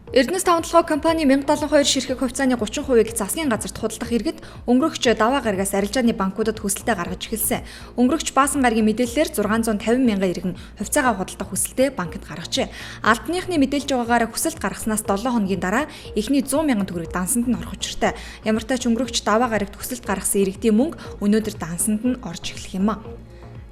Эрдэнэс 5 толгой компани 1072 ширхэг хувьцааны 30%-ийг засгийн газарт худалдах иргэд өнгөрөгч даваа гарагаас арилжааны банкудад хүсэлтээ гаргаж эхэлсэн. Өнгөрөгч Баасан гарагийн мэдээллээр 650 мянган иргэн хувьцаагаа худалдах хүсэлтээ банкнд гаргажээ. Албаныхны мэдээлж байгаагаар хүсэлт гаргаснаас 7 хоногийн дараа эхний 100 мянган төгрөг дансанд нь орох учиртай. Ямартай ч өнгөрөгч даваа гарагт хүсэлт гаргасан иргэдийн мөнгө өнөөдөр дансанд нь орж эхлэх юм а.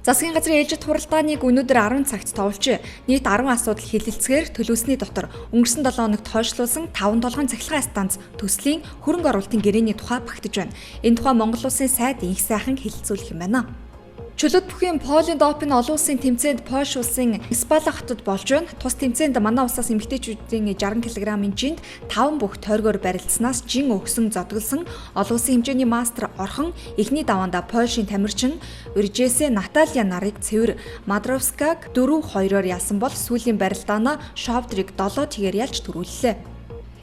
Засгийн газрын ээлжит хуралдааныг өнөөдөр 10 цагт товлжээ. Нийт 10 асуудал хэлэлцгээр төлөвлөсний дотор өнгөрсөн 7 хоногт хойшлуулсан 5 толгойн цахилгаан станц төслийн хөрөнгө оруулалтын гэрээний тухай багтаж байна. Энэ тухай Монгол Улсын сайд инх сайхан хэлэлцүүлэх юм байна. Чөлөөт бүхийн Полийн допинг олон улсын тэмцээнд Польш улсын Спала хотод болж байна. Тус тэмцээнд манай улсаас эмэгтэйчүүдийн 60 кг-ын жинд 5 бүх тойргоор барилдсанаас жин өгсөн зодголсон олон улсын хэмжээний мастер Орхон эхний даваандаа Польшийн тамирчин Уржээсээ Наталья нарыг цэвэр Мадровскаг 4-2-оор ялсан бол сүүлийн барилдаанаа Шовдрыг 7-тэгээр ялж түрүүллээ.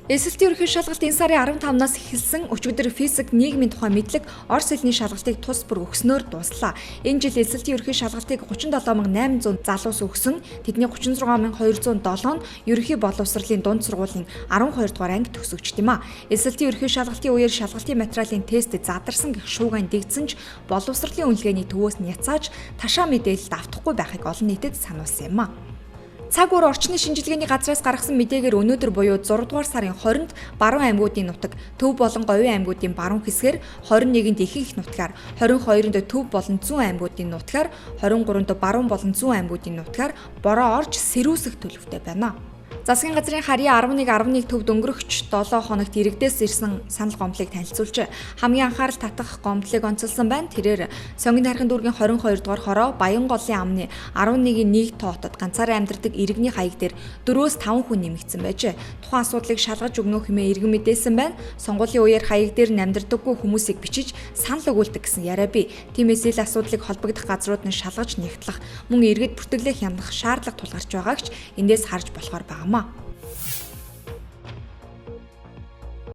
Эсэлтийн ерөнхий шалгалт энэ сарын 15-наас эхэлсэн өчигдөр физик нийгмийн тухай мэдлэг орос хэлний шалгалтыг тус бүр өгснөөр дууслаа. Энэ жил эсэлтийн ерөнхий шалгалтыг 37800 залуус өгсөн. Тэдний 36207 нь ерөнхий боловсролын дунд сургуулийн 12 дугаар анги төгсөгчд юм а. Эсэлтийн ерөнхий шалгалтын үеэр шалгалтын материалын тест задарсан гэх шууган дэгдсэн ч боловсролын үнэлгээний төвөөс нь яцааж ташаа мэдээлэлд автахгүй байхыг олон нийтэд сануулсан юм а. Цаг үр орчны шинжилгээний газраас гаргасан мэдээгээр өнөөдөр буюу 6 дугаар сарын 20-нд баруун аймагуудын нутаг, төв болон говийн аймагуудын баруун хэсгээр, 21-нд ихэнх нутгаар, 22-нд төв болон зүүн аймагуудын нутгаар, 23-нд баруун болон зүүн аймагуудын нутгаар бороо орж сэрүүсэх төлөвтэй байна. Засгийн газрын харьяа 11.11 төвд өнгөрөгч 7 хоногт иргэдээс ирсэн санал гомдлыг танилцуулжээ. Хамгийн анхаарал татах гомдлыг онцолсон байна. Тэрээр Сонгон тархин дүүргийн 22 дугаар хороо Баянголын амны 11-ийн 1 тоотод ганцаараа амьдардаг иргэний хаяг дээр 4-5 хүн нэмэгдсэн байжээ. Тухайн асуудлыг шалгаж өгнө хэмээн иргэн мэдээлсэн байна. Сонгуулийн үеэр хаяг дээр нь амьдардаггүй хүмүүсийг бичиж санал өгүүлдэг гэсэн яриа бий. Тиймээс ил асуудлыг холбогдох газрууд нь шалгаж нягтлах, мөн иргэд бүртгэлээ хямдах шаардлага тулгарч байгааг ч эндээс харж болохоор байгаамаа.